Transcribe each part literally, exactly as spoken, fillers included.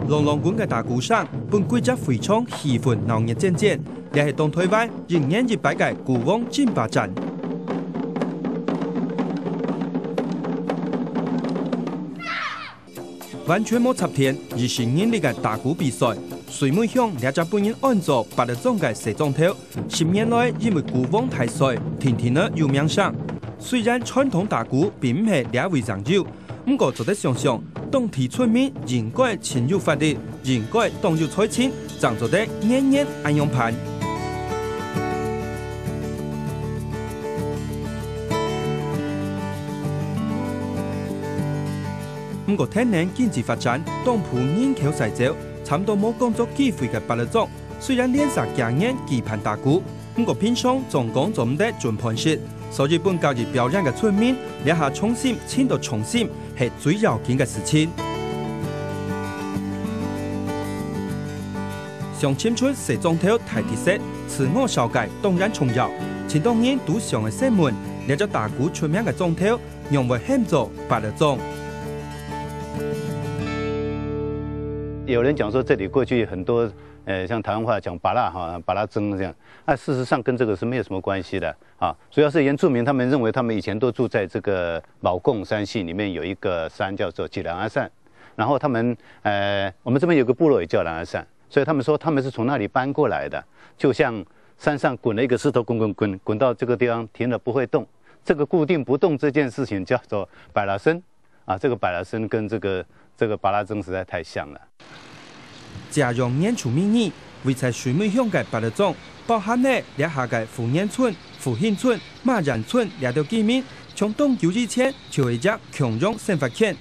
隆隆滾个打鼓聲，分歸隻會場氣氛鬧熱煎煎。這係當臺灣一年一擺个鼓王爭霸戰。完全無插電，一身人力个打鼓比賽，水尾鄉這隻分人安做芭樂莊个細莊頭，十年來因為鼓王大賽，定定仔有名聲。雖然傳統打鼓並毋係這位正有， 毋過做得想像，當地村民應該盡有活力，應該當有才情，正做得年年恁樣辦。毋過，天然經濟發展，當鋪人口徙走，差毋多無工作機會个芭樂莊，雖然連續幾年舉辦打鼓， 毋過平常總講做毋得準飯食，所以分隔日表演个村民，這下重新尋到重心係最要緊个事情。想尋出細莊頭大特色，自我紹介當然重要。盡多人都想愛先問，這隻打鼓出名个莊頭，仰會喊做芭樂莊？有人講說這裡過去很多，呃，像臺灣話講芭樂哈，芭樂莊這樣。 那事實上跟這個是沒有什麼關係的啊。主要是原住民他們認為他們以前都住在這個耦貢山系裡面有一個山叫做吉蘭阿山，然後他們，呃，我們這邊有個部落也叫蘭阿山，所以他們說他們是從那裡搬過來的，就像山上滾了一個石頭，滾滾滾，滾到這個地方停了不會動，這個固定不動這件事情叫做芭樂莊。 啊，這個芭樂莊跟這個，這個芭樂莊實在太像了。這樣原住民語，位在水尾鄉个芭樂莊，包含了這下个福源村、福興村、馬仁村這兜居民，從當久以前就係一隻共樣生活圈。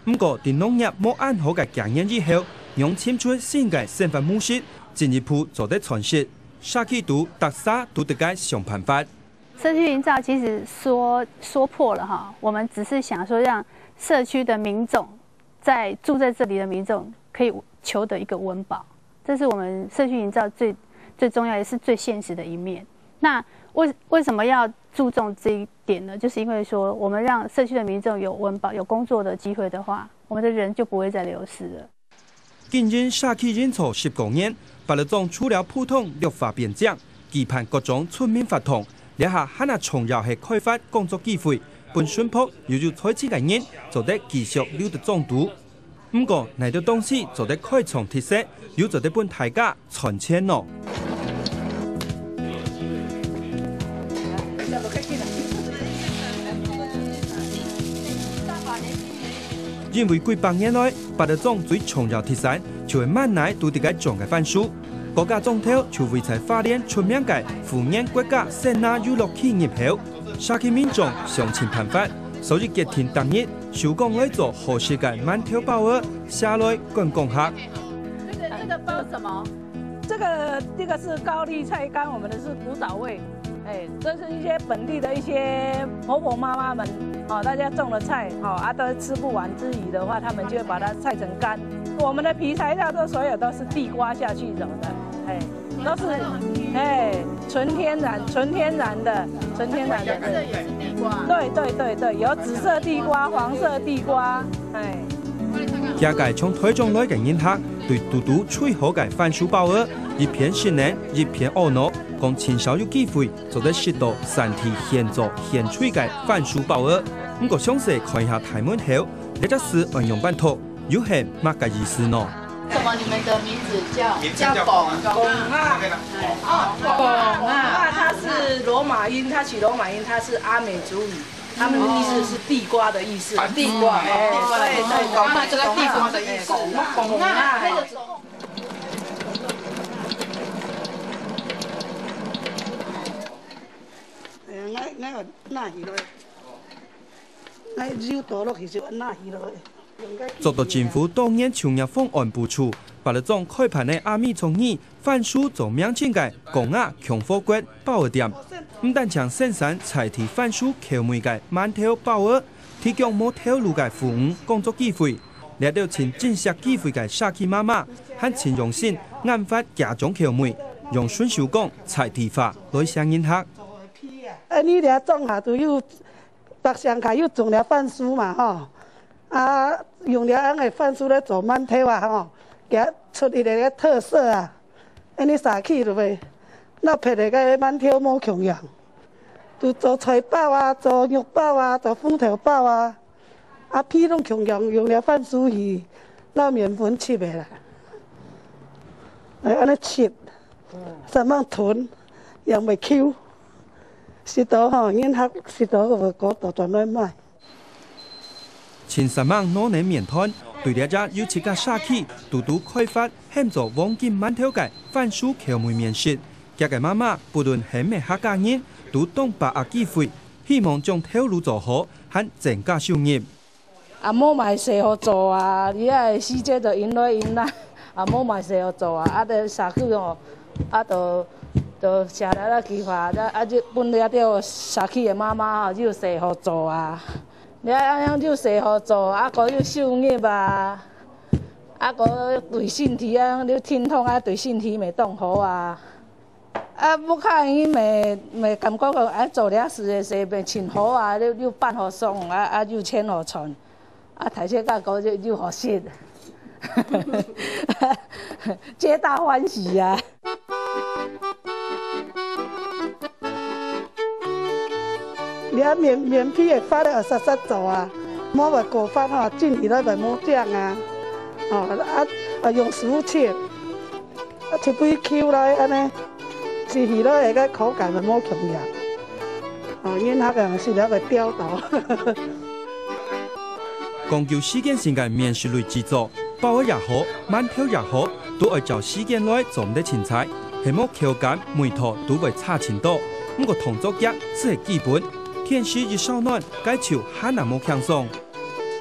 毋過，在農業無恁好个幾年以後，仰尋出新个生活模式，進一步做得傳承。社區肚逐儕都得該想辦法。 社區營造其實說，說破了哈，我們只是想說讓社區的民眾，在住在這裡的民眾可以求得一個溫飽，這是我們社區營造最，最重要也是最現實的一面。那為，為什麼要注重這一點呢？就是因為說，我們讓社區的民眾有溫飽、有工作的機會的話，我們的人就不會再流失了。 經營社區營造十過年，芭樂莊除了普通綠化邊境，舉辦各種村民活動，這下還較重要係開發工作機會，分脣旁又有才情个人做得繼續留在莊肚。毋過，哪兜東西做得開創特色，又做得分大家賺錢呢？ 因為幾百年來，芭樂莊最重要特產就係滿哪都在該種个番薯。高架莊頭就位在花蓮出名个福源國家森林遊樂區入口，社區民眾想盡辦法，所以決定逐日手工來做好食个饅頭包仔，寫來觀光客。這個，這個包什麼？ 這個，這個是高麗菜乾，我們的是古早味。哎，這是一些本地的一些婆婆媽媽們，哦，大家種的菜，哦，啊，都吃不完之餘的話，他們就會把它曬成乾。我們的皮材料都所有都是地瓜下去揉的，哎，都是，哎，純天然，純天然的，純天然的。這也是地瓜。對，對，對，對，有紫色地瓜、黃色地瓜，哎。 這個從臺中來个人客，對堵堵最好个番薯包仔，一片食等，一片懊惱，講盡少有機會做得食到產地現做現炊个番薯包仔。毋過詳細看一下大門口，這隻字愛仰般讀，又係麼个意思呢？什麼？你們的名字叫？名字叫公。公啊。公啊。公啊，它是羅馬音，它取羅馬音，它是阿美族語。 他們的意思是地瓜的意思。啊，地瓜，哎，哦，地瓜的意思。對，對，對。啊，這個地瓜的意思。哎，公啊，那個哎呀，那，那個，那去了。那油倒落去就那去了。 做到政府多年就業方案補助，芭樂莊開辦个阿美族語番薯做名稱个公仔共和國包仔店，毋單淨生產在地番薯口味个饅頭包仔，提供無頭路个婦女工作機會。這兜尋正職機會个社區媽媽，還盡用心研發幾種口味，用純手工在地化來吸引人客。哎，你這莊下都有 北上下又種了番薯嘛，吼。啊，用了恁个番薯來做饅頭啊，吼。佢出一个特色啊，恁呢社區就會，摎別个个饅頭無共樣，就做菜包啊，做肉包啊，做紅豆包啊，啊皮攏共樣用了番薯去摎麵粉翕个啦，來恁呢翕，煞猛吞，也袂Q。食到吼，人客食到个會過倒轉來買。 盡煞猛挼泥麵團，對這隻有自家社區獨獨開發喊做黃金饅頭个番薯口味麵食，佢个媽媽不論係毋係客家人，都當把握機會，希望將頭路做好，還增加收入。啊，無嘛係細號做啊，你愛時節就引來引來，啊，無嘛係細號做啊，啊，就社區哦，啊，就就寫了了計劃，啊，啊，就分了了社區个媽媽哦，就細號做啊。 你愛恁樣又細號做，啊，閣又收入啊，啊，閣對身體啊，又疼痛啊，對身體乜當好啊。啊，屋下人乜乜感覺講，啊，做這事个時乜盡好啊，又又辦好爽啊，啊，又錢好賺，啊，大細个閣又又好食，皆大歡喜啊。 這麵，麵皮个發个煞煞做啊，莫會過發吼，浸起來會無靚啊。吼，啊，啊，用手切，啊，切開Q來，恁呢，食起來个口感會無共樣。吼，人客个食了會吊到。 講究時間性个麵食類製作，包仔也好，饅頭也好，都愛照時間來做毋得清彩，係無口感、味道都會差盡多。毋過動作遽斯係基本，天時一燒暖，該就還係無輕鬆。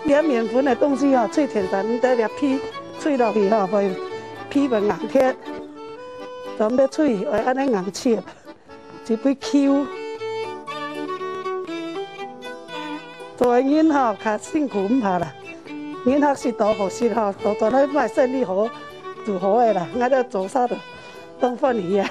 這麵粉个東西吼，最簡單，你得這皮吹落去吼，會皮會硬忒，做毋得吹，愛恁呢硬切。 一杯Q。做个人吼，較辛苦毋怕啦，人客食到好食吼，倒轉來賣生理好，就好个啦，𠊎兜做啥都當歡喜啊。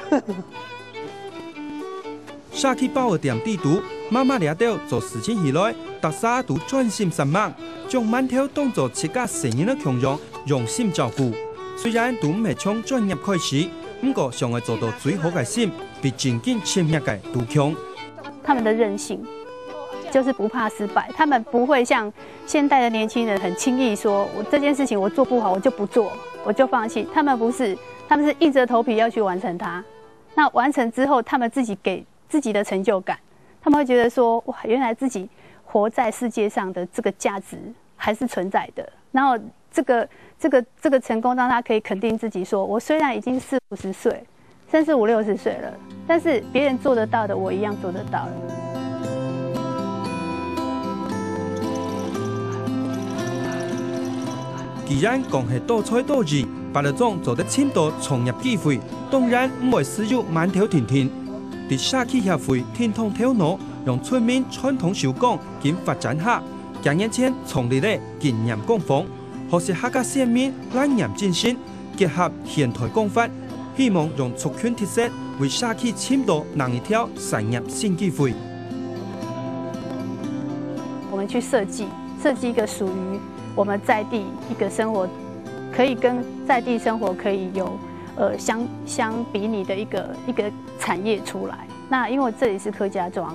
社區包仔店底肚，媽媽這兜做事情起來，逐儕都專心煞猛，將饅頭當作自家細人仔共樣，用心照顧。雖然都毋係從專業開始，毋過想愛做到最好个心， 比真正職業个都強。他們的韌性，就是不怕失敗，他們不會像現代的年輕人很輕易說，我這件事情我做不好，我就不做，我就放棄。他們不是，他們是硬著頭皮要去完成它。那完成之後，他們自己給自己的成就感，他們會覺得說，哇，原來自己活在世界上的這個價值還是存在的。然後這個，這個，這個成功讓他可以肯定自己說，我雖然已經四五十歲， 甚至五六十歲了，但是別人做得到的，我一樣做得到。既然講係多才多藝，八德莊做得尋到創業機會，當然毋會只有饅頭定定。在社區協會挺動頭腦，讓村民傳統手工緊發展下，幾年前創立了經驗工坊，學習客家先民藍染精神， 結合現代工法，希望用族群特色為社區尋到另一條產業新機會。我們去設計，設計一個屬於我們在地一個生活，可以跟在地生活可以有，呃，相，相比擬的一個，一個產業出來。那因為這裡是客家莊，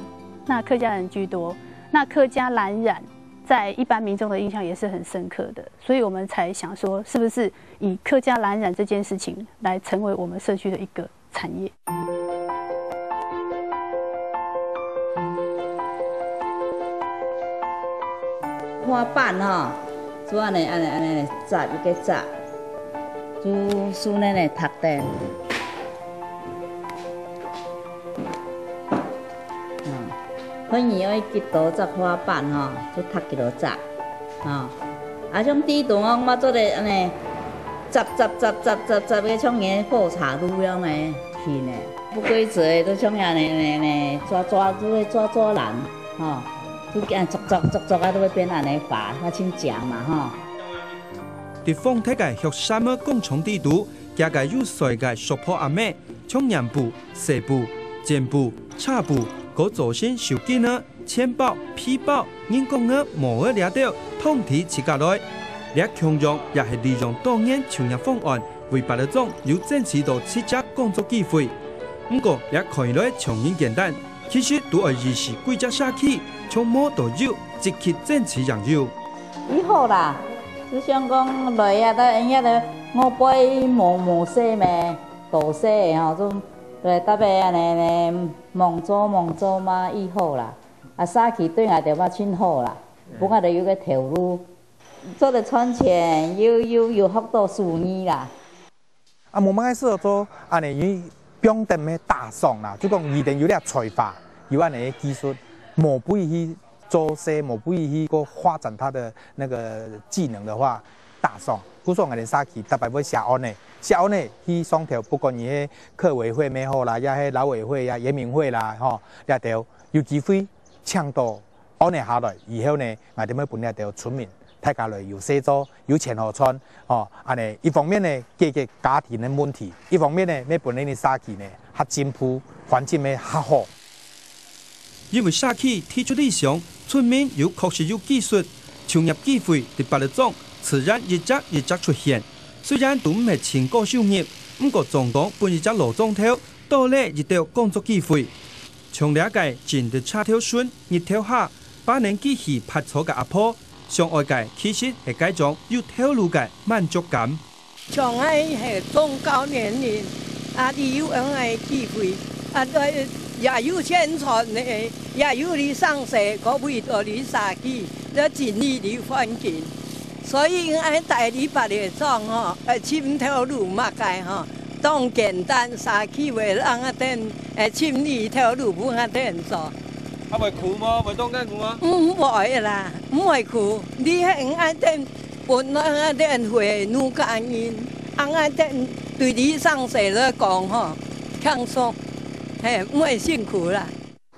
那客家人居多，那客家藍染在一般民眾的印象也是很深刻的，所以我們才想說，是不是以客家藍染這件事情來成為我們社區的一個產業。花瓣吼，就恁呢，恁呢，恁呢，紮一個紮，就順恁呢䌈等。 嗯，看你愛幾多隻花瓣吼，就䌈幾多隻，吼。啊，像地動啊，嘛做得恁呢，扎扎扎扎扎扎个，像个火車路樣呢，去呢。不規則个，都像恁呢呢呢，抓抓，就會抓抓人，吼。就恁捉捉捉捉啊，都會變恁呢花，那真靚嘛，吼。在鳳德个畜產个工廠底肚，這个有歲个叔婆阿姆， 像染布、紗布、剪布、車布，過做成手巾仔、錢包、皮包、人公仔、帽仔這兜，通通自家來。這共樣也係利用多元就業方案，為八德莊有爭取到七隻工作機會。毋過，這看來像人簡單，其實都愛預示幾隻社區，從無到有，積極爭取贏有。已好啦，就像講來啊，到人家个外背無無細咩，大細个吼，就對，特別恁呢呢，望做望做嘛，已好啦。啊，社區對𠊎兜嘛真好啦，分𠊎兜有個頭路。 做得賺錢，又又有學到手藝啦。啊，無麼个事做，恁呢佢放等个打爽啦，就講佢等有這才華，有恁呢个技術，無必去做事，無必去過發展他的那個技能的話，打爽。故所𠊎等社區逐擺會寫案呢，寫案呢去上頭，不管你係客委會也好啦，也係勞委會呀、原民會啦，吼，這兜有機會請到 安排下來以後呢，𠊎兜會分這兜村民，大家來有事做，有錢好賺，吼，恁呢一方面呢解決家庭个問題，一方面呢也分你个社區呢較進步，環境也較好。因為社區提出理想，村民又確實有技術，就業機會在八德莊自然一隻一隻出現。雖然都毋係盡高收入，毋過總講分一隻老莊頭，多了一兜工作機會。 像這個正在車頭脣、日頭下，把年紀去發草个阿婆，上愛个其實係該種有頭路个滿足感。像𠊎係中高年齡，啊，你有恁个機會，啊，對，也有宣傳呢，也有你上市，各位到你社區，要盡力你環境。所以𠊎帶你八德莊吼，呃，尋頭路麼个吼，當簡單，社區會讓𠊎等 誒，尋你頭路分𠊎等做。啊，會苦無？會當𠊎苦啊？毋會啦，毋會苦。你係𠊎等本來𠊎等會農家人，啊，𠊎等對你上市來講吼，輕鬆，嘿，毋會辛苦啦。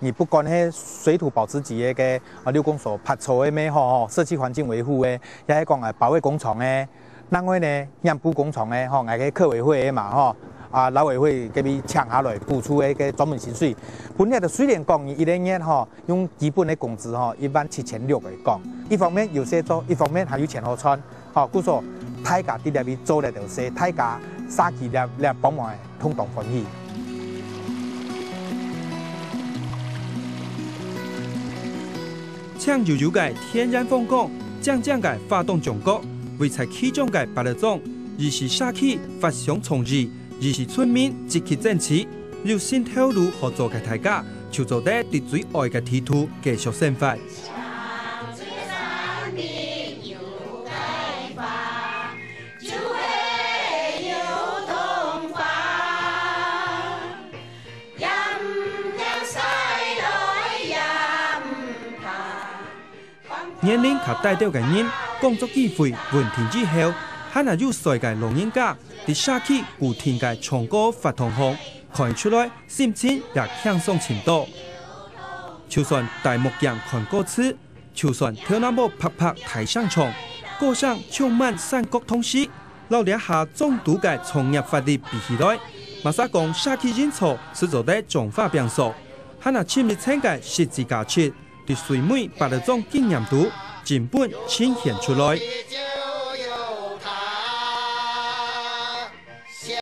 你不管係水土保持局个，啊，六公所發草个咩吼，吼，社區環境維護个，也係講，誒，保衛工廠个， 另外呢，染布工廠个吼，𠊎个客委會个嘛吼，啊，勞委會該位請下來補助个个專門薪水。本來就雖然講你一個月吼，用基本个工資吼，一萬七千六來講，一方面有事做，一方面還有錢好賺，吼，故所大家在這位做這兜事，大家社區這這幫忙个，通當歡喜。 青油油个天然風光，靚靚个花東縱谷，位在其中个八德莊，又係社區發想創意，又係村民積極爭取，有新頭路好做个大家，就做得在最愛个地土繼續生活。 年齡較大兜个人，工作機會穩定以後，還係有歲个老人家，在社區固定个唱歌活動項，看出來心情也輕鬆盡多。就算戴目鏡看歌詞， 就算頭那毛白白大聲唱，歌聲充滿山谷同時，摎這下眾多个創業活力比起來，麼儕講社區營造係做得彰化變數，還係深一層个實際價值，在水尾八德莊經驗肚，根本呈現出來。